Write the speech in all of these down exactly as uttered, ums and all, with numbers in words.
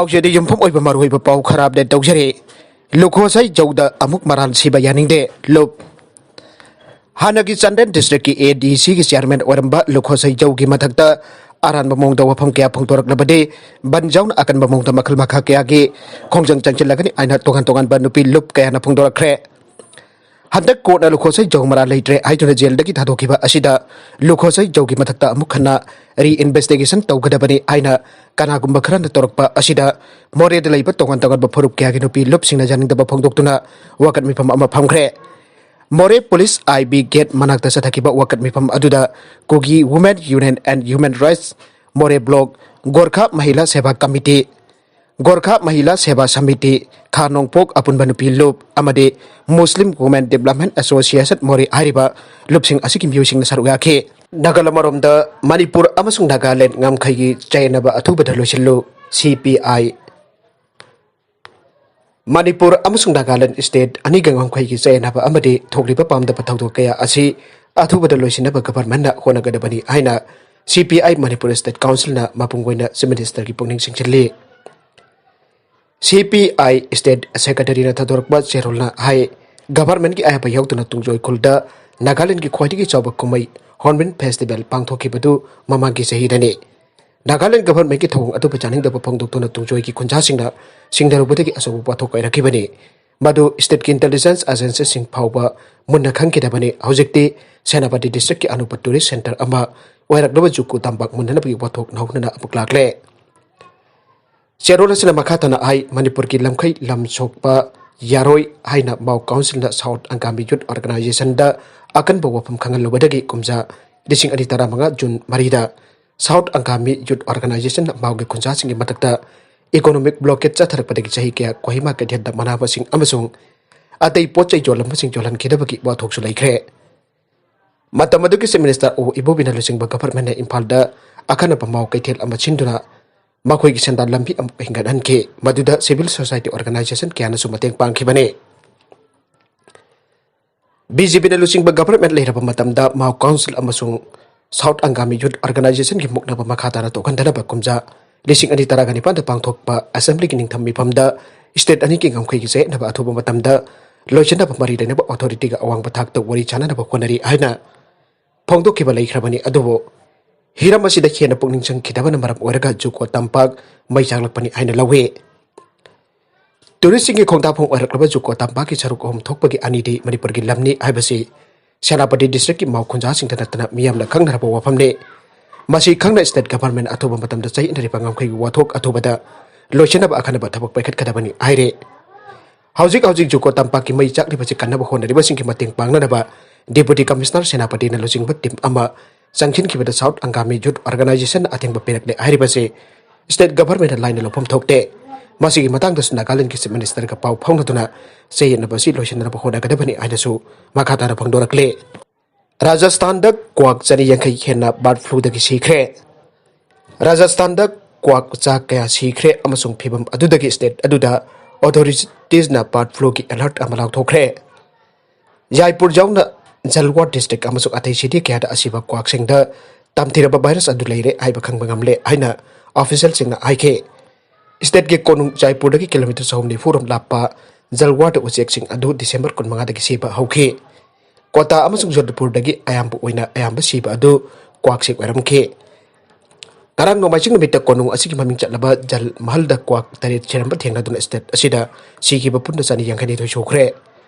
ꯍꯧꯖꯤꯛꯇꯤ ꯌꯨꯝꯐꯝ ꯑꯣꯏꯕ ꯃꯔꯨꯑꯣꯏꯕ ꯄꯥꯎ ꯈꯔ ꯑꯞꯗꯦꯠ ꯇꯧꯖꯔꯤ꯫ ꯂꯨꯈꯣꯁꯩ ꯖꯧꯗ ꯑꯃꯨꯛ ꯃꯔꯥꯜ ꯁꯤꯕ ꯌꯥꯅꯤꯡꯗꯦ, ꯂꯨꯞ꯫ ꯍꯥꯟꯅꯒꯤ ꯆꯥꯟꯗꯦꯜ ꯗꯤꯁꯇ꯭ꯔꯤꯛꯀꯤ ꯑꯦ ꯗꯤ ꯁꯤꯒꯤ ꯆꯤꯌꯥꯔꯃꯦꯟ ꯑꯣꯏꯔꯝꯕ ꯂꯨꯈꯣꯁꯩ ꯖꯧꯒꯤ ꯃꯊꯛꯇ ꯑꯔꯥꯟꯕ ꯃꯑꯣꯡꯗ ꯋꯥꯐꯝ ꯀꯌꯥ ꯐꯣꯡꯗꯣꯔꯛꯂꯕꯗꯤ ꯕꯟ ꯌꯥꯎꯅ ꯑꯀꯟꯕ ꯃꯑꯣꯡꯗ ꯃꯈꯜ ꯃꯈꯥ ꯀꯌꯥꯒꯤ ꯈꯣꯡꯖꯪ ꯆꯪꯁꯤꯜꯂꯒꯅꯤ ꯍꯥꯏꯅ ꯇꯣꯉꯥꯟ ꯇꯣꯉꯥꯟꯕ ꯅꯨꯄꯤ ꯂꯨꯞ ꯀꯌꯥꯅ ꯐꯣꯡꯗꯣꯔꯛꯈ꯭ꯔꯦ꯫ ꯍꯟꯗꯛ ꯀꯣꯔꯠꯅ ꯂꯨꯈꯣꯁꯩ ꯖꯧ ꯃꯔꯥꯜ ꯂꯩꯇ꯭ꯔꯦ ꯍꯥꯏꯗꯨꯅ ꯖꯦꯜꯗꯒꯤ ꯊꯥꯗꯣꯛꯈꯤꯕ ꯑꯁꯤꯗ ꯂꯨꯈꯣꯁꯩ ꯖꯧꯒꯤ ꯃꯊꯛꯇ ꯑꯃꯨꯛ ꯍꯟꯅ ꯔꯤ ꯏꯟꯚꯦꯁꯇꯤꯒꯦꯁꯟ ꯇꯧꯒꯗꯕꯅꯤ ꯍꯥꯏꯅ ꯀꯅꯥꯒꯨꯝꯕ ꯈꯔꯅ ꯇꯧꯔꯛꯄ ꯑꯁꯤꯗ ꯃꯣꯔꯦꯗ ꯂꯩꯕ ꯇꯣꯉꯥꯟ ꯇꯣꯉꯥꯟꯕ ꯐꯨꯔꯨꯞ ꯀꯌꯥꯒꯤ ꯅꯨꯄꯤ ꯂꯨꯞꯁꯤꯡꯅ ꯌꯥꯅꯤꯡꯗꯕ ꯐꯣꯡꯗꯣꯛꯇꯨꯅ ꯋꯥꯀꯠ ꯃꯤꯐꯝ ꯑꯃ ꯐꯝꯈ꯭ꯔꯦ꯫ ꯃꯣꯔꯦ ꯄꯨꯂꯤꯁ ꯑꯥꯏ ꯕꯤ ꯒꯦꯠ ꯃꯅꯥꯛꯇ ꯆꯠꯊꯈꯤꯕ ꯋꯥꯀꯠ ꯃꯤꯐꯝ ꯑꯗꯨꯗ ꯀꯨꯀꯤ Women Union and Human Rights, ꯃꯣꯔꯦ ꯕ꯭ꯂꯣꯛ, ꯒꯣꯔꯈꯥ ꯃꯍꯤꯂꯥ ꯁꯦꯕꯥ ꯀꯃꯤꯇꯤ, ꯒꯣꯔꯈꯥ ꯃꯍꯤꯂꯥ ꯁꯦꯕꯥ ꯁꯃꯤꯇꯤ, ꯈꯥ ꯅꯣꯡꯄꯣꯛ ꯑꯄꯨꯟꯕ ꯅꯨꯄꯤ ꯂꯨꯞ ꯑꯃꯗꯤ Muslim Women Development Association ꯃꯣꯔꯦ ꯍꯥꯏꯔꯤꯕ ꯂꯨꯞꯁꯤꯡ ꯑꯁꯤꯒꯤ ꯃꯤꯑꯣꯏꯁꯤꯡꯅ ꯁꯔꯨꯛ ꯌꯥꯈꯤ꯫ ꯅꯥꯒꯥꯂꯦꯟ ꯑꯃꯔꯣꯝꯗ ꯃꯅꯤꯄꯨꯔ ꯑꯃꯁꯨꯡ ꯅꯥꯒꯥꯂꯦꯟ ꯉꯝꯈꯩꯒꯤ ꯆꯌꯦꯠꯅꯕ ꯑꯊꯨꯕꯗ ꯂꯣꯏꯁꯤꯜꯂꯨ, ꯁꯤ ꯄꯤ ꯑꯥꯏ꯫ ꯃꯅꯤꯄꯨꯔ ꯑꯃꯁꯨꯡ ꯅꯥꯒꯥꯂꯦꯟ ꯁ꯭ꯇꯦꯠ ꯑꯅꯤꯒ ꯉꯝꯈꯩꯒꯤ ꯆꯌꯦꯠꯅꯕ ꯑꯃꯗꯤ ꯊꯣꯛꯂꯤꯕ ꯄꯥꯝꯗꯕ ꯊꯧꯗꯣꯛ ꯀꯌꯥ ꯑꯁꯤ ꯑꯊꯨꯕꯗ ꯂꯣꯏꯁꯤꯟꯅꯕ ꯒꯚꯔꯟꯃꯦꯟꯠꯅ ꯍꯣꯠꯅꯒꯗꯕꯅꯤ ꯍꯥꯏꯅ ꯁꯤ ꯄꯤ ꯑꯥꯏ ꯃꯅꯤꯄꯨꯔ ꯁ꯭ꯇꯦꯠ ꯀꯥꯎꯟꯁꯤꯜꯅ ꯃꯄꯨꯡ ꯑꯣꯏꯅ ꯆꯤꯐ ꯃꯤꯅꯤꯁꯇꯔꯒꯤ ꯄꯨꯛꯅꯤꯡ ꯆꯤꯡꯁꯤꯜꯂꯤ꯫ ꯁꯤ ꯄꯤ ꯑꯥꯏ ꯁ꯭ꯇꯦꯠ ꯁꯦꯀ꯭ꯔꯦꯇꯔꯤꯅ ꯊꯥꯗꯣꯔꯛꯄ ꯆꯦꯔꯣꯜꯅ ꯍꯥꯏ, ꯒꯚꯔꯟꯃꯦꯟꯠꯀꯤ ꯑꯌꯥꯕ ꯌꯥꯎꯗꯅ ꯇꯨꯡꯖꯣꯏ ꯈꯨꯜꯗ ꯅꯥꯒꯥꯂꯦꯟꯗꯒꯤ ꯈ꯭ꯋꯥꯏꯗꯒꯤ ꯆꯥꯎꯕ ꯀꯨꯝꯍꯩ ꯍꯣꯔꯟꯕꯤꯜ ꯐꯦꯁꯇꯤꯚꯦꯜ ꯄꯥꯡꯊꯣꯛꯈꯤꯕꯗꯨ ꯃꯃꯥꯡꯒꯤ ꯆꯍꯤꯗꯅꯤ꯫ ꯅꯥꯒꯥꯂꯦꯟ ꯒꯚꯔꯟꯃꯦꯟꯠꯀꯤ ꯊꯧꯑꯣꯡ ꯑꯗꯨꯕꯨ ꯆꯥꯅꯤꯡꯗꯕ ꯐꯣꯡꯗꯣꯛꯇꯨꯅ ꯇꯨꯡꯖꯣꯏꯒꯤ ꯈꯨꯟꯖꯥꯁꯤꯡꯅ ꯁꯤꯡꯅꯔꯨꯕꯗꯒꯤ ꯑꯆꯧꯕ ꯋꯥꯊꯣꯛ ꯑꯣꯏꯔꯛꯈꯤꯕꯅꯤ꯫ ꯃꯗꯨ ꯁ꯭ꯇꯦꯠꯀꯤ ꯏꯟꯇꯦꯂꯤꯖꯦꯟꯁ ꯑꯦꯖꯦꯟꯁꯤꯁꯤꯡ ꯐꯥꯎꯕ ꯃꯨꯟꯅ ꯈꯪꯈꯤꯗꯕꯅꯤ꯫ ꯍꯧꯖꯤꯛꯇꯤ ꯁꯦꯅꯥꯄꯇꯤ ꯗꯤꯁꯇ꯭ꯔꯤꯛꯀꯤ ꯑꯅꯧꯕ ꯇꯨꯔꯤꯁ ꯁꯦꯟꯇꯔ ꯑꯃ ꯑꯣꯏꯔꯛꯂꯕ ꯖꯨꯀꯣ ꯇꯝꯄꯥꯛ ꯃꯨꯟꯅꯅꯕꯒꯤ ꯋꯥꯊꯣꯛ ꯅꯧꯍꯧꯅꯅ ꯑꯃꯨꯛ ꯂꯥꯛꯂꯦ꯫ ꯆꯦꯔꯣꯜ ꯑꯁꯤꯅ ꯃꯈꯥ ꯇꯥꯅ ꯍꯥꯏ, ꯃꯅꯤꯄꯨꯔꯒꯤ ꯂꯝꯈꯩ ꯂꯝ ꯁꯣꯛꯄ ꯌꯥꯔꯣꯏ ꯍꯥꯏꯅ ꯃꯥꯎ ꯀꯥꯎꯟꯁꯤꯜꯅ ꯁꯥꯎꯠ ꯑꯪꯒꯥꯃꯤ ꯌꯨꯠ ꯑꯣꯔꯒꯅꯥꯏꯖꯦꯁꯟꯗ ꯑꯀꯟꯕ ꯋꯥꯐꯝ ꯈꯪꯍꯜꯂꯨꯕꯗꯒꯤ ꯀꯨꯝꯖꯥ ꯂꯤꯁꯤꯡ ꯑꯅꯤ ꯇꯔꯥꯃꯉꯥ ꯖꯨꯟ ꯃꯔꯤꯗ ꯁꯥꯎꯠ ꯑꯪꯒꯥꯃꯤ ꯌꯨꯠ ꯑꯣꯔꯒꯅꯥꯏꯖꯦꯁꯟꯅ ꯃꯥꯎꯒꯤ ꯈꯨꯟꯖꯥꯁꯤꯡꯒꯤ ꯃꯊꯛꯇ ꯏꯀꯣꯅꯣꯃꯤꯛ ꯕ꯭ꯂꯣꯀꯦꯠ ꯆꯠꯊꯔꯛꯄꯗꯒꯤ ꯆꯍꯤ ꯀꯌꯥ ꯀꯣꯍꯤꯃꯥ ꯀꯩꯊꯦꯜꯗ ꯃꯅꯥ ꯃꯁꯤꯡ ꯑꯃꯁꯨꯡ ꯑꯇꯩ ꯄꯣꯠ ꯆꯩ ꯌꯣꯜꯂꯝꯕꯁꯤꯡ ꯌꯣꯜꯍꯟꯈꯤꯗꯕꯒꯤ ꯋꯥꯊꯣꯛꯁꯨ ꯂꯩꯈ꯭ꯔꯦ꯫ ꯃꯇꯝ ꯑꯗꯨꯒꯤ ꯆꯤꯐ ꯃꯤꯅꯤꯁꯇꯔ ꯑꯣ ꯏꯕꯣꯕꯤꯅ ꯂꯨꯆꯤꯡꯕ ꯒꯚꯔꯟꯃꯦꯟꯠꯅ ꯏꯝꯐꯥꯜꯗ ꯑꯈꯟꯅꯕ ꯃꯥꯎ ꯀꯩꯊꯦꯜ ꯑꯃ ꯁꯤꯟꯗꯨꯅ ꯃꯈꯣꯏꯒꯤ ꯁꯦꯟꯗꯥꯟ ꯂꯝꯕꯤ ꯑꯃꯨꯛ ꯍꯦꯟꯒꯠꯍꯟꯈꯤ꯫ ꯃꯗꯨꯗ ꯁꯤꯚꯤꯜ ꯁꯣꯁꯥꯏꯇꯤ ꯑꯣꯔꯒꯅꯥꯏꯖꯦꯁꯟ ꯀꯌꯥꯅꯁꯨ ꯃꯇꯦꯡ ꯄꯥꯡꯈꯤꯕꯅꯤ꯫ ꯕꯤ ꯖꯦ ꯄꯤꯅ ꯂꯨꯆꯤꯡꯕ ꯒꯚꯔꯟꯃꯦꯟꯠ ꯂꯩꯔꯕ ꯃꯇꯝꯗ ꯃꯥꯎ ꯀꯥꯎꯟꯁꯤꯜ ꯑꯃꯁꯨꯡ ꯁꯥꯎꯠ ꯑꯪꯒꯥꯃꯤ ꯌꯨꯠ ꯑꯣꯔꯒꯅꯥꯏꯖꯦꯁꯟꯒꯤ ꯃꯨꯛꯅꯕ ꯃꯈꯥ ꯇꯥꯅ ꯇꯣꯛꯍꯟꯗꯅꯕ ꯀꯨꯝꯖꯥ ꯂꯤꯁꯤꯡ ꯑꯅꯤ ꯇꯔꯥꯒ ꯅꯤꯄꯥꯟꯗ ꯄꯥꯡꯊꯣꯛꯄ ꯑꯦꯁꯦꯝꯕ꯭ꯂꯤꯒꯤ ꯅꯤꯡꯊꯝ ꯃꯤꯐꯝꯗ ꯁ꯭ꯇꯦꯠ ꯑꯅꯤꯒꯤ ꯉꯝꯈꯩꯒꯤ ꯆꯌꯦꯠꯅꯕ ꯑꯊꯨꯕ ꯃꯇꯝꯗ ꯂꯣꯏꯁꯤꯟꯅꯕ ꯃꯔꯤ ꯂꯩꯅꯕ ꯑꯣꯊꯣꯔꯤꯇꯤꯒ ꯑꯋꯥꯡꯕ ꯊꯥꯛꯇ ꯋꯥꯔꯤ ꯁꯥꯟꯅꯅꯕ ꯍꯣꯠꯅꯔꯤ ꯍꯥꯏꯅ ꯐꯣꯡꯗꯣꯛꯈꯤꯕ ꯂꯩꯈ꯭ꯔꯕꯅꯤ꯫ ꯑꯗꯨꯕꯨ ꯍꯤꯔꯝ ꯑꯁꯤꯗ ꯍꯦꯟꯅ ꯄꯨꯛꯅꯤꯡ ꯆꯪꯈꯤꯗꯕꯅ ꯃꯔꯝ ꯑꯣꯏꯔꯒ ꯖꯨꯀꯣ ꯇꯝꯄꯥꯛ ꯃꯩ ꯆꯥꯛꯂꯛꯄꯅꯤ ꯍꯥꯏꯅ ꯂꯧꯏ꯫ ꯇꯨꯔꯤꯁꯁꯤꯡꯒꯤ ꯈꯣꯡꯗꯥꯐꯝ ꯑꯣꯏꯔꯛꯂꯕ ꯖꯨꯀꯣ ꯇꯝꯄꯥꯛꯀꯤ ꯁꯔꯨꯛ ꯑꯍꯨꯝ ꯊꯣꯛꯄꯒꯤ ꯑꯅꯤꯗꯤ ꯃꯅꯤꯄꯨꯔꯒꯤ ꯂꯝꯅꯤ ꯍꯥꯏꯕꯁꯤ ꯁꯦꯅꯥꯄꯇꯤ ꯗꯤꯁꯇ꯭ꯔꯤꯛꯀꯤ ꯃꯥꯎ ꯈꯨꯟꯖꯥꯁꯤꯡꯗ ꯅꯠꯇꯅ ꯃꯤꯌꯥꯝꯅ ꯈꯪꯅꯔꯕ ꯋꯥꯐꯝꯅꯤ꯫ ꯃꯁꯤ ꯈꯪꯅ ꯁ꯭ꯇꯦꯠ ꯒꯚꯔꯟꯃꯦꯟꯠ ꯑꯊꯨꯕ ꯃꯇꯝꯗ ꯆꯌꯦꯠꯅꯔꯤꯕ ꯉꯝꯈꯩꯒꯤ ꯋꯥꯊꯣꯛ ꯑꯊꯨꯕꯗ ꯂꯣꯏꯁꯤꯟꯅꯕ ꯑꯈꯟꯅꯕ ꯊꯕꯛ ꯄꯥꯏꯈꯠꯀꯗꯕꯅꯤ ꯍꯥꯏꯔꯤ꯫ ꯍꯧꯖꯤꯛ ꯍꯧꯖꯤꯛ ꯖꯨꯀꯣ ꯇꯝꯄꯥꯛꯀꯤ ꯃꯩ ꯆꯥꯛꯂꯤꯕꯁꯤ ꯀꯟꯅꯕ ꯍꯣꯠꯅꯔꯤꯕꯁꯤꯡꯒꯤ ꯃꯇꯦꯡ ꯄꯥꯡꯅꯅꯕ ꯗꯦꯄꯨꯇꯤ ꯀꯃꯤꯁꯅꯔ ꯁꯦꯅꯥꯄꯇꯤꯅ ꯂꯨꯆꯤꯡꯕ ꯇꯤꯝ ꯑꯃ ꯆꯪꯁꯤꯟꯈꯤꯕꯗ ꯁꯥꯎꯠ ꯑꯪꯒꯥꯃꯤ ꯌꯨꯠ ꯑꯣꯔꯒꯅꯥꯏꯖꯦꯁꯟꯅ ꯑꯊꯤꯡꯕ ꯄꯤꯔꯛꯂꯦ ꯍꯥꯏꯔꯤꯕꯁꯤ ꯁ꯭ꯇꯦꯠ ꯒꯚꯔꯟꯃꯦꯟꯠꯅ ꯂꯥꯏꯅ ꯂꯧꯐꯝ ꯊꯣꯛꯇꯦ꯫ ꯃꯁꯤꯒꯤ ꯃꯇꯥꯡꯗꯁꯨ ꯅꯥꯒꯥꯂꯦꯟꯗꯒꯤ ꯆꯤꯐ ꯃꯤꯅꯤꯁꯇꯔꯒ ꯄꯥꯎ ꯐꯥꯎꯅꯗꯨꯅ ꯆꯌꯦꯠꯅꯕ ꯑꯁꯤ ꯂꯣꯏꯁꯤꯟꯅꯕ ꯍꯣꯠꯅꯒꯗꯕꯅꯤ ꯍꯥꯏꯅꯁꯨ ꯃꯈꯥ ꯇꯥꯅ ꯐꯣꯡꯗꯣꯔꯛꯂꯤ꯫ ꯔꯥꯖꯁꯊꯥꯟꯗ ꯀ꯭ꯋꯥꯛ ꯆꯅꯤ ꯌꯥꯡꯈꯩ ꯍꯦꯟꯅ ꯕꯥꯔꯗ ꯐ꯭ꯂꯨꯗꯒꯤ ꯁꯤꯈ꯭ꯔꯦ꯫ ꯔꯥꯖꯁꯊꯥꯟꯗ ꯀ꯭ꯋꯥꯛ ꯆꯥ ꯀꯌꯥ ꯁꯤꯈ꯭ꯔꯦ ꯑꯃꯁꯨꯡ ꯐꯤꯚꯝ ꯑꯗꯨꯗꯒꯤ ꯁ꯭ꯇꯦꯠ ꯑꯗꯨꯗ ꯑꯣꯊꯣꯔꯤꯇꯤꯁꯅ ꯕꯥꯔꯗ ꯐ꯭ꯂꯨꯒꯤ ꯑꯦꯂꯔꯠ ꯑꯃ ꯂꯥꯎꯊꯣꯛꯈ꯭ꯔꯦ꯫ ꯖꯥꯏꯄꯨꯔ ꯌꯥꯎꯅ ꯖꯜꯋꯥꯔ ꯗꯤꯁꯇ꯭ꯔꯤꯛ ꯑꯃꯁꯨꯡ ꯑꯇꯩ ꯁꯤꯇꯤ ꯀꯌꯥꯗ ꯑꯁꯤꯕ ꯀ꯭ꯋꯥꯛꯁꯤꯡꯗ ꯇꯝꯊꯤꯔꯕ ꯚꯥꯏꯔꯁ ꯑꯗꯨ ꯂꯩꯔꯦ ꯍꯥꯏꯕ ꯈꯪꯕ ꯉꯝꯂꯦ ꯍꯥꯏꯅ ꯑꯣꯐꯤꯁꯤꯌꯦꯜꯁꯤꯡꯅ ꯍꯥꯏꯈꯤ꯫ ꯁ꯭ꯇꯦꯠꯀꯤ ꯀꯣꯅꯨꯡ ꯖꯥꯏꯄꯨꯔꯗꯒꯤ ꯀꯤꯂꯣꯃꯤꯇꯔ ꯆꯍꯨꯝ ꯅꯤꯐꯨ ꯔꯣꯝ ꯂꯥꯞꯄ ꯖꯜꯋꯥꯔꯗ ꯎꯆꯦꯛꯁꯤꯡ ꯑꯗꯨ ꯗꯤꯁꯦꯝꯕꯔ ꯀꯨꯟꯃꯉꯥꯗꯒꯤ ꯁꯤꯕ ꯍꯧꯈꯤ꯫ ꯀꯣꯇꯥ ꯑꯃꯁꯨꯡ ꯖꯣꯙꯄꯨꯔꯗꯒꯤ ꯑꯌꯥꯝꯕ ꯑꯣꯏꯅ ꯑꯌꯥꯝꯕ ꯁꯤꯕ ꯑꯗꯨ ꯀ꯭ꯋꯥꯛꯁꯤꯡ ꯑꯣꯏꯔꯝꯈꯤ꯫ ꯉꯔꯥꯡ ꯅꯣꯡꯃꯥꯏꯖꯤꯡ ꯅꯨꯃꯤꯠꯇ ꯀꯣꯅꯨꯡ ꯑꯁꯤꯒꯤ ꯃꯃꯤꯡ ꯆꯠꯂꯕ ꯖꯜ ꯃꯍꯜꯗ ꯀ꯭ꯋꯥꯛ ꯇꯔꯦꯠ ꯁꯤꯔꯝꯕ ꯊꯦꯡꯅꯗꯨꯅ ꯁ꯭ꯇꯦꯠ ꯑꯁꯤꯗ ꯁꯤꯈꯤꯕ ꯄꯨꯟꯅ ꯆꯅꯤ ꯌꯥꯡꯈꯩꯅꯤꯊꯣꯏ ꯁꯨꯈ꯭ꯔꯦ꯫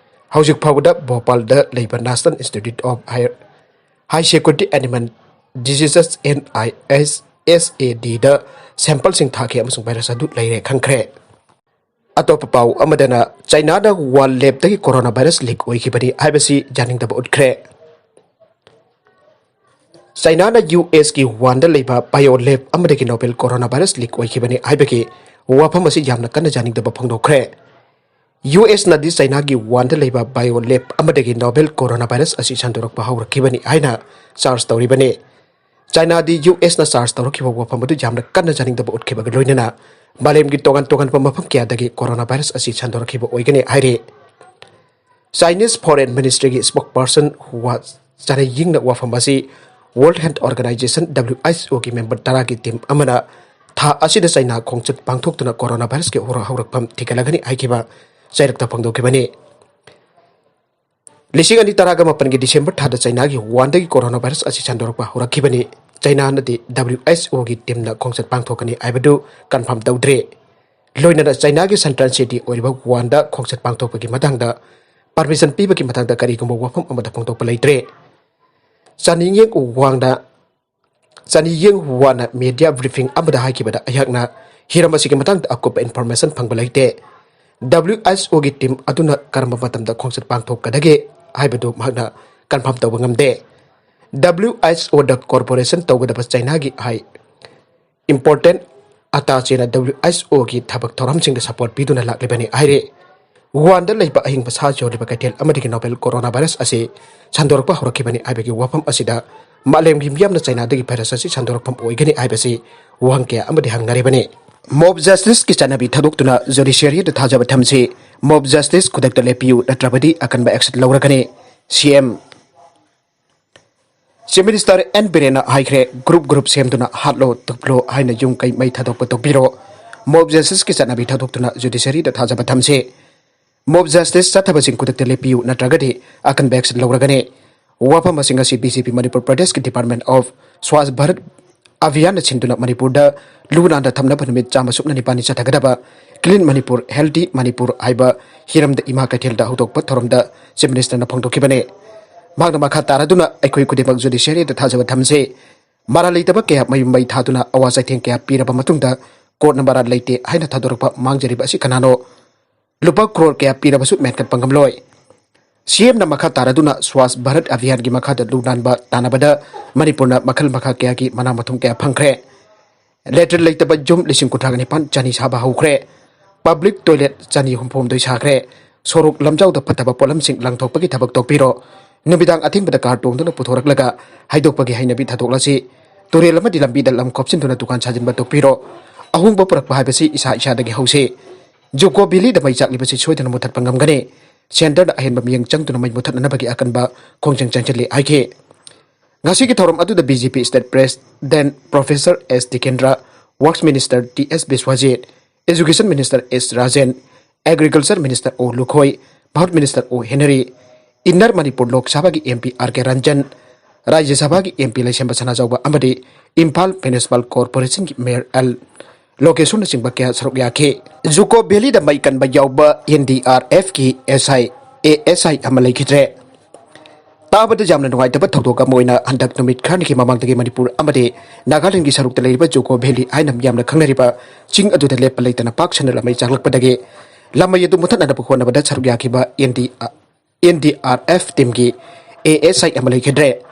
ꯍꯧꯖꯤꯛ ꯐꯥꯎꯕꯗ ꯚꯣꯄꯥꯜꯗ ꯂꯩꯕ National Institute of Higher, High Security Animal Diseases, N I S S A D ꯗ ꯁꯦꯝꯄꯜꯁꯤꯡ ꯊꯥꯈꯤ ꯑꯃꯁꯨꯡ ꯚꯥꯏꯔꯁ ꯑꯗꯨ ꯂꯩꯔꯦ ꯈꯪꯈ꯭ꯔꯦ꯫ ꯑꯇꯣꯞꯄ ꯄꯥꯎ ꯑꯃꯗꯅ ꯆꯥꯏꯅꯥꯗ ꯋꯥꯟ ꯂꯦꯕꯇꯒꯤ ꯀꯣꯔꯣꯅꯥ ꯚꯥꯏꯔꯁ ꯂꯤꯛ ꯑꯣꯏꯈꯤꯕꯅꯤ ꯍꯥꯏꯕꯁꯤ ꯌꯥꯅꯤꯡꯗꯕ ꯎꯠꯈ꯭ꯔꯦ꯫ ꯆꯥꯏꯅꯥꯅ ꯌꯨ ꯑꯦꯁꯀꯤ ꯋꯥꯟꯗ ꯂꯩꯕ ꯕꯥꯏꯑꯣ ꯂꯦꯕ ꯑꯃꯗꯒꯤ ꯅꯣꯕꯦꯜ ꯀꯣꯔꯣꯅꯥ ꯚꯥꯏꯔꯁ ꯂꯤꯛ ꯑꯣꯏꯈꯤꯕꯅꯤ ꯍꯥꯏꯕꯒꯤ ꯋꯥꯐꯝ ꯑꯁꯤ ꯌꯥꯝꯅ ꯀꯟꯅ ꯌꯥꯅꯤꯡꯗꯕ ꯐꯣꯡꯗꯣꯛꯈ꯭ꯔꯦ꯫ ꯌꯨ ꯑꯦꯁꯅꯗꯤ ꯆꯥꯏꯅꯥꯒꯤ ꯋꯥꯟꯗ ꯂꯩꯕ ꯕꯥꯏꯑꯣ ꯂꯦꯕ ꯑꯃꯗꯒꯤ ꯅꯣꯕꯦꯜ ꯀꯣꯔꯣꯅꯥ ꯚꯥꯏꯔꯁ ꯑꯁꯤ ꯁꯟꯗꯣꯔꯛꯄ ꯍꯧꯔꯛꯈꯤꯕꯅꯤ ꯍꯥꯏꯅ ꯆꯥꯔꯖ ꯇꯧꯔꯤꯕꯅꯤ꯫ ꯆꯥꯏꯅꯥꯗꯤ ꯌꯨ ꯑꯦꯁꯅ ꯆꯥꯔꯖ ꯇꯧꯔꯛꯈꯤꯕ ꯋꯥꯐꯝ ꯑꯗꯨ ꯌꯥꯝꯅ ꯀꯟꯅ ꯌꯥꯅꯤꯡꯗꯕ ꯎꯠꯈꯤꯕꯒ ꯂꯣꯏꯅꯅ ꯃꯥꯂꯦꯝꯒꯤ ꯇꯣꯉꯥꯟ ꯇꯣꯉꯥꯟꯕ ꯃꯐꯝ ꯀꯌꯥꯗꯒꯤ ꯀꯣꯔꯣꯅꯥ ꯚꯥꯏꯔꯁ ꯑꯁꯤ ꯁꯟꯗꯣꯔꯛꯈꯤꯕ ꯑꯣꯏꯒꯅꯤ ꯍꯥꯏꯔꯤ꯫ ꯆꯥꯏꯅꯤꯁ ꯐꯣꯔꯦꯟ ꯃꯤꯅꯤꯁꯇ꯭ꯔꯤꯒꯤ ꯁ꯭ꯄꯣꯛꯄꯔꯁꯟ ꯍꯨꯋꯥ ꯆꯥꯅꯩꯌꯤꯡꯅ ꯋꯥꯐꯝ ꯑꯁꯤ world health organisation, W H ꯑꯣꯒꯤ ꯃꯦꯝꯕꯔ ꯇꯔꯥꯒꯤ ꯇꯤꯝ ꯑꯃꯅ ꯊꯥ ꯑꯁꯤꯗ ꯆꯩꯅꯥ ꯈꯣꯡꯆꯠ ꯄꯥꯡꯊꯣꯛꯇꯨꯅ ꯀꯣꯔꯣꯅꯥ ꯚꯥꯏꯔꯁꯀꯤ ꯍꯧꯔ-, ꯍꯧꯔꯛꯐꯝ ꯊꯤꯒꯠꯂꯒꯅꯤ ꯍꯥꯏꯈꯤꯕ ꯆꯩꯔꯛꯇ ꯐꯣꯡꯗꯣꯛꯈꯤꯕꯅꯤ꯫ ꯂꯤꯁꯤꯡ ꯑꯅꯤ ꯇꯔꯥꯒ ꯃꯥꯄꯟꯒꯤ ꯗꯤꯁꯦꯝꯕꯔ ꯊꯥꯗ ꯆꯩꯅꯥꯒꯤ ꯋꯨꯍꯥꯟꯗꯒꯤ ꯀꯣꯔꯣꯅꯥ ꯚꯥꯏꯔꯁ ꯑꯁꯤ ꯁꯟꯗꯣꯔꯛꯄ ꯍꯧꯔꯛꯈꯤꯕꯅꯤ꯫ ꯆꯩꯅꯥꯅꯗꯤ W H O ꯒꯤ ꯇꯤꯝꯅ ꯈꯣꯡꯆꯠ ꯄꯥꯡꯊꯣꯛꯀꯅꯤ ꯍꯥꯏꯕꯗꯨ ꯀꯟꯐꯥꯔꯝ ꯇꯧꯗ꯭ꯔꯤ꯫ ꯂꯣꯏꯅꯅ ꯆꯩꯅꯥꯒꯤ ꯁꯦꯟꯇ꯭ꯔꯦꯜ ꯁꯤꯇꯤ ꯑꯣꯏꯔꯤꯕ ꯋꯨꯍꯥꯟꯗ ꯈꯣꯡꯆꯠ ꯄꯥꯡꯊꯣꯛꯄꯒꯤ ꯃꯇꯥꯡꯗ ꯄꯔꯃꯤꯁꯟ ꯄꯤꯕꯒꯤ ꯃꯇꯥꯡꯗ ꯀꯔꯤꯒꯨꯝꯕ ꯋꯥꯐꯝ ꯑꯃꯠꯇ ꯐꯣꯡꯗꯣꯛꯄ ꯂꯩꯇ꯭ꯔꯤ꯫ ꯆꯥꯅꯤ ꯌꯦꯡ ꯋꯥꯡꯅ ꯆꯥꯅꯤ ꯌꯦꯡ ꯋꯥꯅ ꯃꯦꯗꯤꯌꯥ ꯕ꯭ꯔꯤꯐꯤꯡ ꯑꯃꯗ ꯍꯥꯏꯈꯤꯕꯗ, ꯑꯩꯍꯥꯛꯅ ꯍꯤꯔꯝ ꯑꯁꯤꯒꯤ ꯃꯇꯥꯡꯗ ꯑꯀꯨꯞꯄ ꯏꯟꯐꯣꯔꯃꯦꯁꯟ ꯐꯪꯕ ꯂꯩꯇꯦ꯫ W H O ꯒꯤ ꯇꯤꯝ ꯑꯗꯨꯅ ꯀꯔꯝꯕ ꯃꯇꯝꯗ ꯈꯣꯡꯆꯠ ꯄꯥꯡꯊꯣꯛꯀꯗꯒꯦ ꯍꯥꯏꯕꯗꯨ ꯃꯍꯥꯛꯅ ꯀꯟꯐꯥꯔꯝ ꯇꯧꯕ ꯉꯝꯗꯦ꯫ W H O ꯗ ꯀꯣꯔꯄꯣꯔꯦꯁꯟ ꯇꯧꯒꯗꯕ ꯆꯩꯅꯥꯒꯤ ꯍꯥꯏ ꯏꯝꯄꯣꯔꯇꯦꯟ ꯑꯇꯥꯆꯦꯅ W H O ꯒꯤ ꯊꯕꯛ ꯊꯧꯔꯝꯁꯤꯡꯗ ꯁꯄꯣꯔꯠ ꯄꯤꯗꯨꯅ ꯂꯥꯛꯂꯤꯕꯅꯤ ꯍꯥꯏꯔꯤ꯫ ꯋꯨꯍꯥꯟꯗ ꯂꯩꯕ ꯑꯍꯤꯡꯕ ꯁꯥ ꯌꯣꯜꯂꯤꯕ ꯀꯩꯊꯦꯜ ꯑꯃꯗꯒꯤ ꯅꯣꯕꯦꯜ ꯀꯣꯔꯣꯅꯥ ꯚꯥꯏꯔꯁ ꯑꯁꯤ ꯁꯟꯗꯣꯔꯛꯄ ꯍꯧꯔꯛꯈꯤꯕꯅꯤ ꯍꯥꯏꯕꯒꯤ ꯋꯥꯐꯝ ꯑꯁꯤꯗ ꯃꯥꯂꯦꯝꯒꯤ ꯃꯤꯌꯥꯝꯅ ꯆꯩꯅꯥꯗꯒꯤ ꯚꯥꯏꯔꯁ ꯑꯁꯤ ꯁꯟꯗꯣꯔꯛꯐꯝ ꯑꯣꯏꯒꯅꯤ ꯍꯥꯏꯕꯁꯤ ꯋꯥꯍꯪ ꯀꯌꯥ ꯑꯃꯗꯤ ꯍꯪꯅꯔꯤꯕꯅꯤ꯫ ꯃꯣꯕ ꯖꯁꯇꯤꯁꯀꯤ ꯆꯠꯅꯕꯤ ꯊꯥꯗꯣꯛꯇꯨꯅ ꯖꯨꯗꯤꯁꯤꯌꯔꯤꯗ ꯊꯥꯖꯕ ꯊꯝꯁꯤ꯫ ꯃꯣꯕ ꯖꯁꯇꯤꯁ ꯈꯨꯗꯛꯇ ꯂꯦꯞꯄꯤꯌꯨ, ꯅꯠꯇ꯭ꯔꯕꯗꯤ ꯑꯀꯟꯕ ꯑꯦꯛꯁꯟ ꯂꯧꯔꯒꯅꯤ꯫ C M chief minister N ꯕꯤꯔꯦꯟꯅ ꯍꯥꯏꯈ꯭ꯔꯦ, ꯒ꯭ꯔꯨꯞ ꯒ꯭ꯔꯨꯞ ꯁꯦꯝꯗꯨꯅ ꯍꯥꯠꯂꯣ, ꯇꯨꯞꯂꯣ ꯍꯥꯏꯅ ꯌꯨꯝ ꯀꯩ ꯃꯩ ꯊꯥꯗꯣꯛꯄ ꯇꯣꯛꯄꯤꯔꯣ꯫ ꯃꯣꯕ ꯖꯁꯇꯤꯁꯀꯤ ꯆꯠꯅꯕꯤ ꯊꯥꯗꯣꯛꯇꯨꯅ ꯖꯨꯗꯤꯁꯤꯌꯔꯤꯗ ꯊꯥꯖꯕ ꯊꯝꯁꯤ꯫ ꯃꯣꯕ ꯖꯁꯇꯤꯁ ꯆꯠꯊꯕꯁꯤꯡ ꯈꯨꯗꯛꯇ ꯂꯦꯞꯄꯤꯌꯨ, ꯅꯠꯇ꯭ꯔꯒꯗꯤ ꯑꯀꯟꯕ ꯑꯦꯛꯁꯟ ꯂꯧꯔꯒꯅꯤ꯫ ꯋꯥꯐꯝ ꯑꯁꯤꯡ ꯑꯁꯤ B J P ꯃꯅꯤꯄꯨꯔ ꯄ꯭ꯔꯗꯦꯁꯀꯤ Department of Swachh Bharat Abhiyan ꯁꯤꯟꯗꯨꯅ ꯃꯅꯤꯄꯨꯔꯗ ꯂꯨ ꯅꯥꯟꯅ ꯊꯝꯅꯕ ꯅꯨꯃꯤꯠ ꯆꯥꯝꯃ ꯁꯨꯞꯅ ꯅꯤꯄꯥꯜꯅꯤ ꯆꯠꯊꯒꯗꯕ Clean Manipur, Healthy Manipur ꯍꯥꯏꯕ ꯍꯤꯔꯝꯗ ꯏꯃꯥ ꯀꯩꯊꯦꯜꯗ ꯍꯧꯗꯣꯛꯄ ꯊꯧꯔꯝꯗ ꯆꯤꯐ ꯃꯤꯅꯤꯁꯇꯔꯅ ꯐꯣꯡꯗꯣꯛꯈꯤꯕꯅꯤ꯫ ꯃꯍꯥꯛꯅ ꯃꯈꯥ ꯇꯥꯔꯗꯨꯅ ꯑꯩꯈꯣꯏ ꯈꯨꯗꯤꯡꯃꯛ ꯖꯨꯗꯤꯁꯤꯌꯔꯤꯗ ꯊꯥꯖꯕ ꯊꯝꯁꯤ꯫ ꯃꯔꯥꯜ ꯂꯩꯇꯕ ꯀꯌꯥ ꯃꯌꯨꯝ ꯃꯩ ꯊꯥꯗꯨꯅ ꯑꯋꯥ ꯆꯩꯊꯦꯡ ꯀꯌꯥ ꯄꯤꯔꯕ ꯃꯇꯨꯡꯗ ꯀꯣꯔꯠꯅ ꯃꯔꯥꯜ ꯂꯩꯇꯦ ꯍꯥꯏꯅ ꯊꯥꯗꯣꯔꯛꯄ ꯃꯥꯡꯖꯔꯤꯕ ꯑꯁꯤ ꯀꯅꯥꯅꯣ? ꯂꯨꯄꯥ ꯀ꯭ꯔꯣꯔ ꯀꯌꯥ ꯄꯤꯔꯕꯁꯨ ꯃꯦꯟꯈꯠꯄ ꯉꯝꯂꯣꯏ꯫ C M ꯅ ꯃꯈꯥ ꯇꯥꯔꯗꯨꯅ ꯁ꯭ꯋꯥꯁ ꯚꯥꯔꯠ ꯑꯚꯤꯌꯥꯟꯒꯤ ꯃꯈꯥꯗ ꯂꯨ ꯅꯥꯟꯕ ꯇꯥꯟꯅꯕꯗ ꯃꯅꯤꯄꯨꯔꯅ ꯃꯈꯜ ꯃꯈꯥ ꯀꯌꯥꯒꯤ ꯃꯅꯥ ꯃꯊꯨꯝ ꯀꯌꯥ ꯐꯪꯈ꯭ꯔꯦ꯫ ꯂꯦꯇ꯭ꯔꯤꯟ ꯂꯩꯇꯕ ꯌꯨꯝ ꯂꯤꯁꯤꯡ ꯀꯨꯟꯊ꯭ꯔꯥꯒ ꯅꯤꯄꯥꯟ ꯆꯅꯤ ꯁꯥꯕ ꯍꯧꯈ꯭ꯔꯦ꯫ ꯄꯕ꯭ꯂꯤꯛ ꯇꯣꯏꯂꯦꯠ ꯆꯅꯤ ꯍꯨꯝꯐꯨ ꯍꯨꯝꯗꯣꯏ ꯁꯥꯈ꯭ꯔꯦ꯫ ꯁꯣꯔꯣꯛ ꯂꯝꯖꯥꯎꯗ ꯐꯠꯇꯕ ꯄꯣꯠꯂꯝꯁꯤꯡ ꯂꯪꯊꯣꯛꯄꯒꯤ ꯊꯕꯛ ꯇꯣꯛꯄꯤꯔꯣ꯫ ꯅꯨꯃꯤꯗꯥꯡ ꯑꯊꯦꯡꯕꯗ ꯀꯥꯔ ꯇꯣꯡꯗꯨꯅ ꯄꯨꯊꯣꯔꯛꯂꯒ ꯍꯩꯗꯣꯛꯄꯒꯤ ꯍꯩꯅꯕꯤ ꯊꯥꯗꯣꯛꯂꯁꯤ꯫ ꯇꯨꯔꯦꯜ ꯑꯃꯗꯤ ꯂꯝꯕꯤꯗ ꯂꯝ ꯈꯣꯞꯆꯤꯟꯗꯨꯅ ꯗꯨꯀꯥꯟ ꯁꯥꯖꯤꯟꯕ ꯇꯣꯛꯄꯤꯔꯣ꯫ ꯑꯍꯣꯡꯕ ꯄꯨꯔꯛꯄ ꯍꯥꯏꯕꯁꯤ ꯏꯁꯥ ꯏꯁꯥꯗꯒꯤ ꯍꯧꯁꯤ꯫ ꯖꯨꯀꯣ ꯚꯦꯂꯤꯗ ꯃꯩ ꯆꯥꯛꯂꯤꯕꯁꯤ ꯁꯣꯏꯗꯅ ꯃꯨꯊꯠꯄ ꯉꯝꯒꯅꯤ꯫ ꯁꯦꯟꯇꯔꯗ ꯑꯍꯦꯟꯕ ꯃꯤꯠꯌꯦꯡ ꯆꯪꯗꯨꯅ ꯃꯩ ꯃꯨꯊꯠꯅꯅꯕꯒꯤ ꯑꯀꯟꯕ ꯈꯣꯡꯖꯪ ꯆꯪꯁꯤꯜꯂꯤ ꯍꯥꯏꯈꯤ꯫ ꯉꯁꯤꯒꯤ ꯊꯧꯔꯝ ꯑꯗꯨꯗ B J P state president Professor S Tikendra, Works Minister T S Biswajit, Education Minister S Rajen, Agriculture Minister O Lukhoi, Bharat Minister O Henry, Inner Manipur Lok Sabhagi M P R K Ranjan, Rajya Sabhagi M P Laisemba Sanajauba ꯑꯃꯗꯤ Imphal Municipal Corporationꯒꯤ Mayor L ꯂꯣꯀꯦꯁꯣꯔꯅꯆꯤꯡꯕ ꯀꯌꯥ ꯁꯔꯨꯛ ꯌꯥꯈꯤ꯫ ꯖꯨꯀꯣ valid ꯃꯩ ꯀꯟꯕ ꯌꯥꯎꯕ N D R Fꯀꯤ S I, A S I ꯑꯃ ꯂꯩꯈꯤꯗ꯭ꯔꯦ꯫ ꯇꯥꯕꯗ ꯌꯥꯝꯅ ꯅꯨꯡꯉꯥꯏꯇꯕ ꯊꯧꯗꯣꯛ ꯑꯃ ꯑꯣꯏꯅ ꯍꯟꯗꯛ ꯅꯨꯃꯤꯠ ꯈꯔꯅꯤꯒꯤ ꯃꯃꯥꯡꯗꯒꯤ ꯃꯅꯤꯄꯨꯔ ꯑꯃꯗꯤ ꯅꯥꯒꯥꯂꯦꯟꯒꯤ ꯁꯔꯨꯛꯇ ꯂꯩꯔꯤꯕ ꯖꯨꯀꯣ ꯚꯦꯂꯤ ꯍꯥꯏꯅ ꯃꯤꯌꯥꯝꯅ ꯈꯪꯅꯔꯤꯕ ꯆꯤꯡ ꯑꯗꯨꯗ ꯂꯦꯞꯄ ꯂꯩꯇꯅ ꯄꯥꯛ ꯁꯟꯅ ꯂꯃꯩ ꯆꯥꯛꯂꯛꯄꯗꯒꯤ ꯂꯃꯩ ꯑꯗꯨ ꯃꯨꯊꯠꯅꯅꯕ ꯍꯣꯠꯅꯕꯗ ꯁꯔꯨꯛ ꯌꯥꯈꯤꯕ N D, N D R F teamꯒꯤ A S I ꯑꯃ ꯂꯩꯈꯤꯗ꯭ꯔꯦ꯫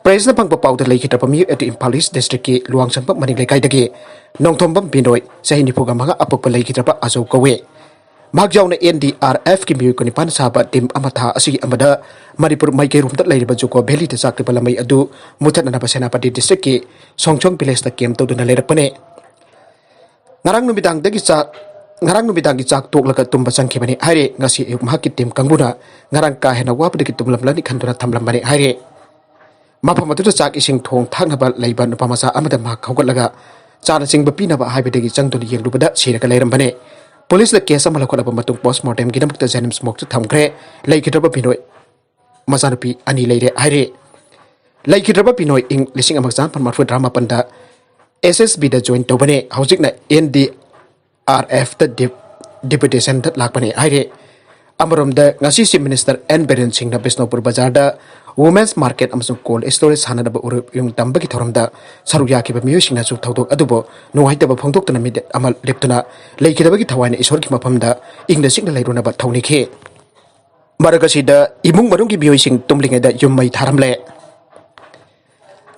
Pressꯅ ꯐꯪꯕ ꯄꯥꯎꯗ ꯂꯩꯈꯤꯗ꯭ꯔꯕ ꯃꯤꯑꯣꯏ ꯑꯗꯨ ꯏꯝꯐꯥꯜ East Districtꯀꯤ ꯂꯨꯋꯥꯡꯁꯪꯕꯝ ꯃꯅꯤꯡ ꯂꯩꯀꯥꯏꯗꯒꯤ ꯅꯣꯡꯊꯣꯝꯕꯝ ꯕꯤꯅꯣꯏ, ꯆꯍꯤ ꯅꯤꯐꯨꯒ ꯃꯉꯥ, ꯑꯄꯣꯛꯄ ꯂꯩꯈꯤꯗ꯭ꯔꯕ ꯑꯖꯧ ꯀꯧꯏ꯫ ꯃꯍꯥꯛ ꯌꯥꯎꯅ N D R Fꯀꯤ ꯃꯤꯑꯣꯏ ꯀꯨꯟꯅꯤꯄꯥꯟ ꯁꯥꯕ team ꯑꯃ ꯊꯥ ꯑꯁꯤꯒꯤ ꯑꯃꯗ ꯃꯅꯤꯄꯨꯔ ꯃꯥꯏꯀꯩꯔꯣꯝꯗ ꯂꯩꯔꯤꯕ ꯖꯨꯀꯣ ꯚꯦꯂꯤꯗ ꯆꯥꯛꯂꯤꯕ ꯂꯃꯩ ꯑꯗꯨ ꯃꯨꯊꯠꯅꯅꯕ ꯁꯦꯅꯥꯄꯇꯤ districtꯀꯤ ꯁꯣꯡꯁꯣꯡ villageꯇ camp ꯇꯧꯗꯨꯅ ꯂꯩꯔꯛꯄꯅꯤ꯫ ꯉꯔꯥꯡ ꯅꯨꯃꯤꯗꯥꯡꯗꯒꯤ ꯆꯥꯛ, ꯉꯔꯥꯡ ꯅꯨꯃꯤꯗꯥꯡꯒꯤ ꯆꯥꯛ ꯇꯣꯛꯂꯒ ꯇꯨꯝꯕ ꯆꯪꯈꯤꯕꯅꯤ ꯍꯥꯏꯔꯦ꯫ ꯉꯁꯤ ꯑꯌꯨꯛ ꯃꯍꯥꯛꯀꯤ team ꯀꯥꯡꯕꯨꯅ ꯉꯔꯥꯡ ꯀꯥ ꯍꯦꯟꯅ ꯋꯥꯕꯗꯒꯤ ꯇꯨꯝꯂꯝꯂꯅꯤ ꯈꯟꯗꯨꯅ ꯊꯝꯂꯝꯕꯅꯤ ꯍꯥꯏꯔꯦ꯫ ꯃꯐꯝ ꯑꯗꯨꯗ ꯆꯥꯛ ꯏꯁꯤꯡ ꯊꯣꯡ ꯊꯥꯛꯅꯕ ꯂꯩꯕ ꯅꯨꯄꯥ ꯃꯆꯥ ꯑꯃꯗ ꯃꯍꯥꯛ ꯍꯧꯒꯠꯂꯒ ꯆꯥꯅꯆꯤꯡꯕ ꯄꯤꯅꯕ ꯍꯥꯏꯕꯗꯒꯤ ꯆꯪꯗꯨꯅ ꯌꯦꯡꯂꯨꯕꯗ ꯁꯤꯔꯒ ꯂꯩꯔꯝꯕꯅꯦ꯫ ꯄꯨꯂꯤꯁꯅ case ꯑꯃ ꯂꯧꯈꯠꯂꯕ ꯃꯇꯨꯡ post mortemꯒꯤꯗꯃꯛꯇ JNIMS morgueꯇ ꯊꯝꯈ꯭ꯔꯦ꯫ ꯂꯩꯈꯤꯗ꯭ꯔꯕ ꯕꯤꯅꯣꯏ ꯃꯆꯥꯅꯨꯄꯤ ꯑꯅꯤ ꯂꯩꯔꯦ ꯍꯥꯏꯔꯦ꯫ ꯂꯩꯈꯤꯗ꯭ꯔꯕ ꯕꯤꯅꯣꯏ ꯏꯪ ꯂꯤꯁꯤꯡ ꯑꯃ ꯆꯥꯃꯥꯄꯟ ꯃꯔꯤꯐꯨ ꯇꯔꯥꯃꯥꯄꯟꯗ S S Bꯗ join ꯇꯧꯕꯅꯦ꯫ ꯍꯧꯖꯤꯛꯅ N D R Fꯇ dep-, deputationꯗ ꯂꯥꯛꯄꯅꯦ ꯍꯥꯏꯔꯦ꯫ ꯑꯃꯔꯣꯝꯗ, ꯉꯁꯤ Chief Minister N ꯕꯤꯔꯦꯟ ꯁꯤꯡꯅ ꯕꯤꯁꯅꯨꯄꯨꯔ ꯕꯖꯥꯔꯗ Women's Market ꯑꯃꯁꯨꯡ cold storage ꯁꯥꯟꯅꯅꯕ ꯎꯔꯨꯞ ꯌꯨꯝ ꯇꯝꯕꯒꯤ ꯊꯧꯔꯝꯗ ꯁꯔꯨꯛ ꯌꯥꯈꯤꯕ ꯃꯤꯑꯣꯏꯁꯤꯡꯅꯁꯨ ꯊꯧꯗꯣꯛ ꯑꯗꯨꯕꯨ ꯅꯨꯡꯉꯥꯏꯇꯕ ꯐꯣꯡꯗꯣꯛꯇꯨꯅ ꯃꯤꯅꯤꯠ ꯑꯃ ꯂꯦꯞꯇꯨꯅ ꯂꯩꯈꯤꯗꯕꯒꯤ ꯊꯋꯥꯏꯅ ꯏꯁꯣꯔꯒꯤ ꯃꯐꯝꯗ ꯏꯪꯅ ꯆꯤꯛꯅ ꯂꯩꯔꯨꯅꯕ ꯊꯧꯅꯤꯈꯤ꯫ ꯃꯔꯛ ꯑꯁꯤꯗ ꯏꯃꯨꯡ ꯃꯅꯨꯡꯒꯤ ꯃꯤꯑꯣꯏꯁꯤꯡ ꯇꯨꯝꯂꯤꯉꯩꯗ ꯌꯨꯝ ꯃꯩ ꯊꯥꯔꯝꯂꯦ꯫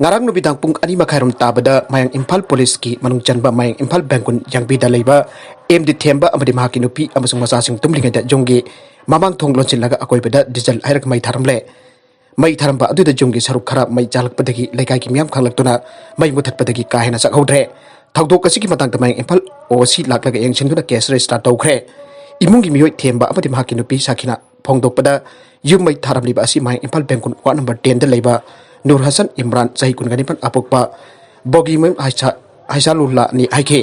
ꯉꯔꯥꯡ ꯅꯨꯃꯤꯗꯥꯡ ꯄꯨꯡ ꯑꯅꯤ ꯃꯈꯥꯏꯔꯣꯝ ꯇꯥꯕꯗ ꯃꯌꯥꯡ ꯏꯝꯐꯥꯜ ꯄꯨꯂꯤꯁꯀꯤ ꯃꯅꯨꯡ ꯆꯟꯕ ꯃꯌꯥꯡ ꯏꯝꯐꯥꯜ ꯕꯦꯡꯒꯨꯟ ꯌꯥꯡꯕꯤꯗ ꯂꯩꯕ M D ꯊꯦꯝꯕ ꯑꯃꯗꯤ ꯃꯍꯥꯛꯀꯤ ꯅꯨꯄꯤ ꯑꯃꯁꯨꯡ ꯃꯆꯥꯁꯤꯡ ꯇꯨꯝꯂꯤꯉꯩꯗ ꯌꯨꯝꯒꯤ ꯃꯃꯥꯡ ꯊꯣꯡ ꯂꯣꯟꯁꯤꯜꯂꯒ ꯑꯀꯣꯏꯕꯗ diesel ꯍꯩꯔꯒ ꯃꯩ ꯊꯥꯔꯝꯂꯦ꯫ ꯃꯩ ꯊꯥꯔꯝꯕ ꯑꯗꯨꯗ ꯌꯨꯝꯒꯤ ꯁꯔꯨꯛ ꯈꯔ ꯃꯩ ꯆꯥꯛꯂꯛꯄꯗꯒꯤ ꯂꯩꯀꯥꯏꯒꯤ ꯃꯤꯌꯥꯝ ꯈꯪꯂꯛꯇꯨꯅ ꯃꯩ ꯃꯨꯊꯠꯄꯗꯒꯤ ꯀꯥ ꯍꯦꯟꯅ ꯆꯥꯛꯍꯧꯗ꯭ꯔꯦ꯫ ꯊꯧꯗꯣꯛ ꯑꯁꯤꯒꯤ ꯃꯇꯥꯡꯗ ꯃꯌꯥꯡ ꯏꯝꯐꯥꯜ O C ꯂꯥꯛꯂꯒ ꯌꯦꯡꯁꯤꯟꯗꯨꯅ case register ꯇꯧꯈ꯭ꯔꯦ꯫ ꯏꯃꯨꯡꯒꯤ ꯃꯤꯑꯣꯏ ꯊꯦꯝꯕ ꯑꯃꯗꯤ ꯃꯍꯥꯛꯀꯤ ꯅꯨꯄꯤ ꯁꯥꯈꯤꯅ ꯐꯣꯡꯗꯣꯛꯄꯗ, ꯌꯨꯝ ꯃꯩ ꯊꯥꯔꯝꯂꯤꯕ ꯑꯁꯤ ꯃꯌꯥꯡ ꯏꯝꯐꯥꯜ ꯕꯦꯡꯒꯨꯟ ward number ten ꯗ ꯂꯩꯕ ꯅꯨꯔ ꯍꯁꯟ ꯏꯝꯔꯥꯟ, ꯆꯍꯤ ꯀꯨꯟꯒ ꯅꯤꯄꯥꯟ, ꯑꯄꯣꯛꯄ ꯕꯣꯒꯤꯃꯌꯨꯝ ꯍꯥꯏꯁꯥ ꯍꯩꯁꯥꯂꯨꯜꯂꯥꯅꯤ ꯍꯥꯏꯈꯤ꯫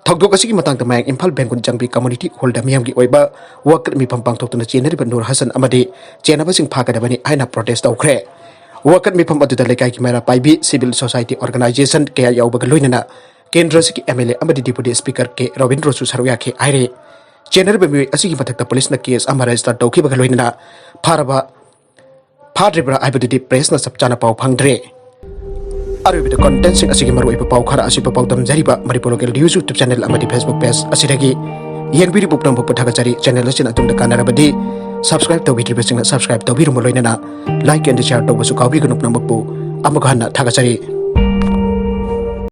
ꯊꯧꯗꯣꯛ ꯑꯁꯤꯒꯤ ꯃꯇꯥꯡꯗ ꯃꯌꯥꯡ ꯏꯝꯐꯥꯜ ꯕꯦꯡꯒꯨꯟ ꯖꯪꯕꯤ ꯀꯝꯃꯨꯅꯤꯇꯤ ꯍꯣꯜꯗ ꯃꯤꯌꯥꯝꯒꯤ ꯑꯣꯏꯕ ꯋꯥꯀꯠ ꯃꯤꯐꯝ ꯄꯥꯡꯊꯣꯛꯇꯨꯅ ꯆꯦꯟꯅꯔꯤꯕ ꯅꯨꯔ ꯍꯁꯟ ꯑꯃꯗꯤ ꯆꯦꯟꯅꯕꯁꯤꯡ ꯐꯥꯒꯗꯕꯅꯤ ꯍꯥꯏꯅ ꯄ꯭ꯔꯣꯇꯦꯁ ꯇꯧꯈ꯭ꯔꯦ꯫ ꯋꯥꯀꯠ ꯃꯤꯐꯝ ꯑꯗꯨꯗ ꯂꯩꯀꯥꯏꯒꯤ ꯃꯩꯔꯥ ꯄꯥꯏꯕꯤ, ꯁꯤꯚꯤꯜ ꯁꯣꯁꯥꯏꯇꯤ ꯑꯣꯔꯒꯅꯥꯏꯖꯦꯁꯟ ꯀꯌꯥ ꯌꯥꯎꯕꯒ ꯂꯣꯏꯅꯅ ꯀꯦꯟꯗ꯭ꯔ ꯑꯁꯤꯒꯤ ꯑꯦꯝ ꯑꯦꯜ ꯑꯦ ꯑꯃꯗꯤ ꯗꯤꯄꯨꯇꯤ ꯁ꯭ꯄꯤꯀꯔ ꯀꯦ ꯔꯕꯤꯟꯗ꯭ꯔꯣꯁꯨ ꯁꯔꯨꯛ ꯌꯥꯈꯤ ꯍꯥꯏꯔꯤ꯫ ꯆꯦꯟꯅꯔꯤꯕ ꯃꯤꯑꯣꯏ ꯑꯁꯤꯒꯤ ꯃꯊꯛꯇ ꯄꯨꯂꯤꯁꯅ ꯀꯦꯁ ꯑꯃ ꯔꯦꯖꯤꯁꯇꯔ ꯇꯧꯈꯤꯕꯒ ꯂꯣꯏꯅꯅ ꯐꯥꯔꯕ ꯐꯥꯗ꯭ꯔꯤꯕ꯭ꯔꯥ ꯍꯥꯏꯕꯗꯨꯗꯤ ꯄ꯭ꯔꯦꯁꯅ ꯆꯞ ꯆꯥꯅ ꯄꯥꯎ ꯐꯪꯗ꯭ꯔꯦ꯫ ꯑꯔꯣꯏꯕꯗ ꯀꯣꯟꯇꯦꯟꯁꯤꯡ ꯑꯁꯤꯒꯤ ꯃꯔꯨꯑꯣꯏꯕ ꯄꯥꯎ ꯈꯔ ꯑꯁꯤ ꯄꯥꯎꯗꯝꯖꯔꯤꯕ Manipur local news YouTube channel ꯑꯃꯗꯤ ꯐꯦꯁꯕꯨꯛ ꯄꯦꯖ ꯑꯁꯤꯗꯒꯤ꯫ ꯌꯦꯡꯕꯤꯔꯤꯕ ꯄꯨꯝꯅꯃꯛꯄꯨ ꯊꯥꯒꯠꯆꯔꯤ꯫ ꯆꯦꯅꯦꯜ ꯑꯁꯤꯅ ꯑꯗꯣꯝꯗ ꯀꯥꯟꯅꯔꯕꯗꯤ ꯁꯕꯁꯀ꯭ꯔꯥꯏꯕ ꯇꯧꯕꯤꯗ꯭ꯔꯤꯕꯁꯤꯡꯅ ꯁꯕꯁꯀ꯭ꯔꯥꯏꯕ ꯇꯧꯕꯤꯔꯨꯕ ꯂꯣꯏꯅꯅ ꯂꯥꯏꯛ ꯑꯦꯟ ꯁꯤꯌꯥꯔ ꯇꯧꯕꯁꯨ ꯀꯥꯎꯕꯤꯒꯅꯨ꯫ ꯄꯨꯝꯅꯃꯛꯄꯨ ꯑꯃꯨꯛ ꯍꯟꯅ ꯊꯥꯒꯠꯆꯔꯤ꯫